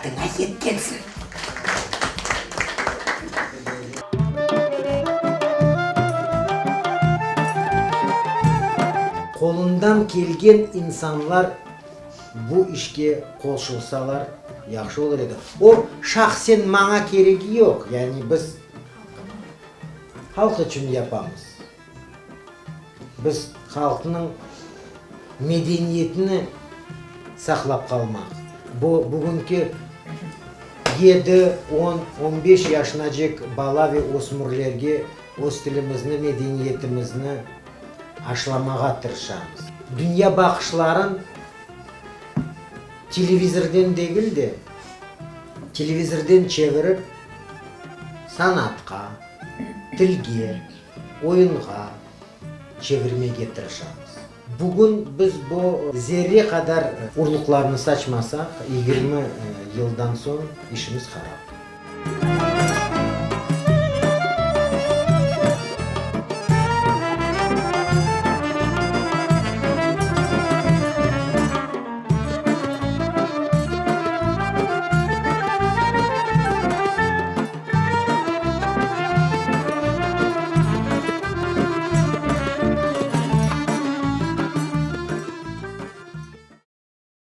Muradıña yetkensiñ. Qolundan kelgen insanlar bu işke qoşulsalar yahşı olur edi. O, şahsen maña keregi yoq, yani biz halq içün yapamız. Biz halqnıñ medeniyetini saqlap qalmaq, bu bugünki yedi, on, on beş yaşınacek bala ve ösmürlerge öz tilimizni, medeniyetimizni aşlamağa tırışamız. Dünya baqışların televizorden degil de, televizorden çevirip sanatqa, tilge, oyunğa çevirmege tırışamız. Bugün biz bu zerre qadar urluqlarnı saçmasaq, 20 yıldan soñ işimiz harap.